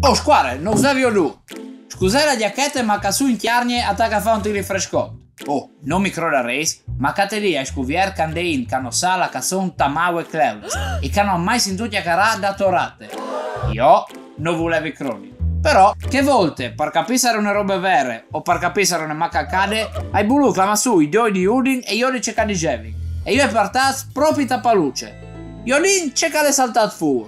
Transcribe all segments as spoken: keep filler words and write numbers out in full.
Oh, scuare, no us vevi viodût. Scusait la gjachete, ma ca sù in Cjargne e tache a fâ un tic di frescot. Oh, no mi crodarês, ma ca te li ai scuviert che a 'nd è int ca no sa la cjançon Tamau e Cleulis e ca no àn mai sintût cjacarâ da Torate. Jo no vulevi crodi. Però, chê volte, par capî se e jere une robe vere o par capî se e jere une macacade, ai bulût clamâ sù i doi di Udin e jodi ce ca a disevin. E jo i ai puartâts propit a Paluce. Jodìn ce ca al è saltât fûr.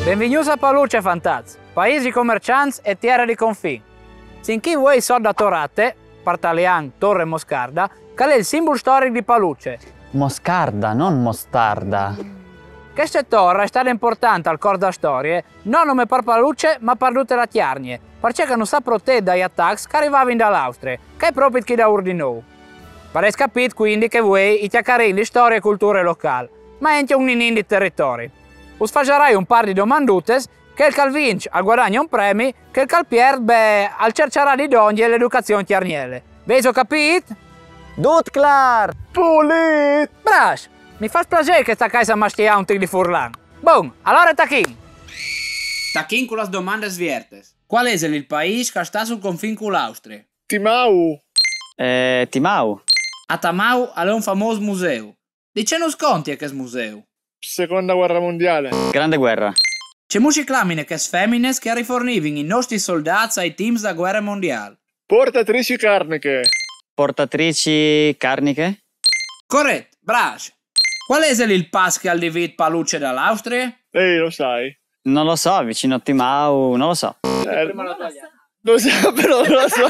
Benvignûts a Paluce, fantats, paîs di comerçants e tiere di confin. Sin chi vuei sot da Torate, par talian Torre Moscarda, che al è il simbul storic di Paluce. Moscarda, non mostarda. Cheste tor e je stade impuartante al cor da storie, no nome par Paluce, ma par dute la Cjargne, parcè che nus à protêt dai atacs che a rivavin da l'Austrie, che e je propit chi daûr di nô. Varês capît cuindi che vuei i cjacarìn di storie e culture locâl, ma ancje un ninin di teritori. Us fasarai un pâr di domandutes, chel che al vinç al vuadagne un premi, chel che al piert, beh, al cerçarà di dongje la educazion cjargnele. Vêso capît? Dut clâr! Pulît! Brâfs! Mi fâs plasê che o stacais a mastiâ un tic di furlan. Bon, alore tachìn! Tachìn cu las domandes viertes. Cuâl isal il paîs che al sta sul confin cu l'Austrie? Timau. Eh, Timau. A Tamau al è un famôs museu. Di ce nus conti chest museu? Seconda guerra mondiale. Grande guerra. Cemût si clamine chês femines che a rifornivin i nestris soldâts ai timps da guere mondiâl? Portatrici carniche. Portatrici carniche? Coret, brâfs. Cuâl isal il pas che al divît Paluce da l'Austrie? Ehi, lo sai. Non lo so, vicino a Timau, non lo so. Eh, lo so, però non lo so.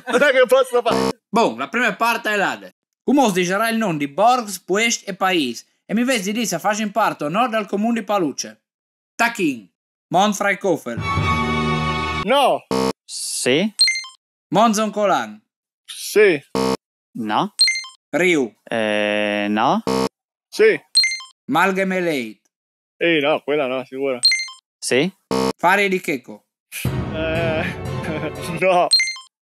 Non è che posso fare. Bon, la prime part e je lade. Cumò us disarai il non di borcs, puescj e paîs, e mi vês di dî se a fasin part o no dal comun di Paluce. Tachìn. Mont Freikofel. No. Sì. Mont Zoncolan. Sì. No. Riu. Eh, no. Sì. Malghe Meleit. Eh, no, quela no, sicuro. Sì. Farie di Checo. Eh, no.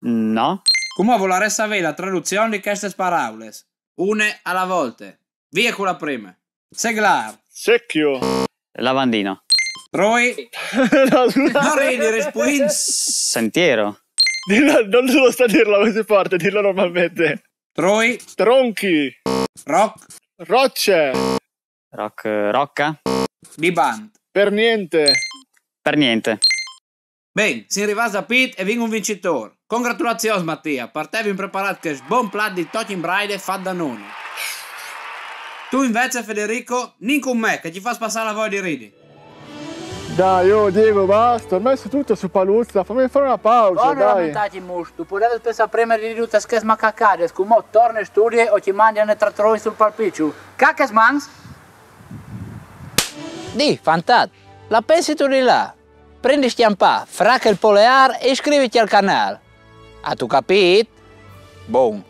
No. Cumò o volarès savê la traduzion di chestes paraules, une a la volte. Vie cu la prime. Seglâr. Secchio. Lavandino. Troi. No, scusa. No ridi, rispuint. Sentiero. Dillo, non solo sta dirlo così forte, dillo normalmente. Troi. Tronchi. Roc. Rocce. Roc, rocca. Di bant. Per niente. Per niente. Ben, sin rivâts a pît e o vin un vincitôr. Congratulazions, Mattia, par te o vin preparât chest bon plat di tocj in braide fat da noni. Tu invezit, Federico, nin cun me, che ti fâs passâ la voie di ridi. Dai, oh Diego, basta, ormai so dut su Paluzza, fame fâ une pause, dai. Bon, lamentâti, mus, tu podevis pensâ prime di dî dutis chestis macacadis, cumò torne a studiâ o ti mangjin i tratroi sul palpicju. Ca chês mans! Dì, fantat, la pensistu di lâ? Prin di scjampâ, fraca il poleâr e iscriviti al canâl. Âstu capît? Bon.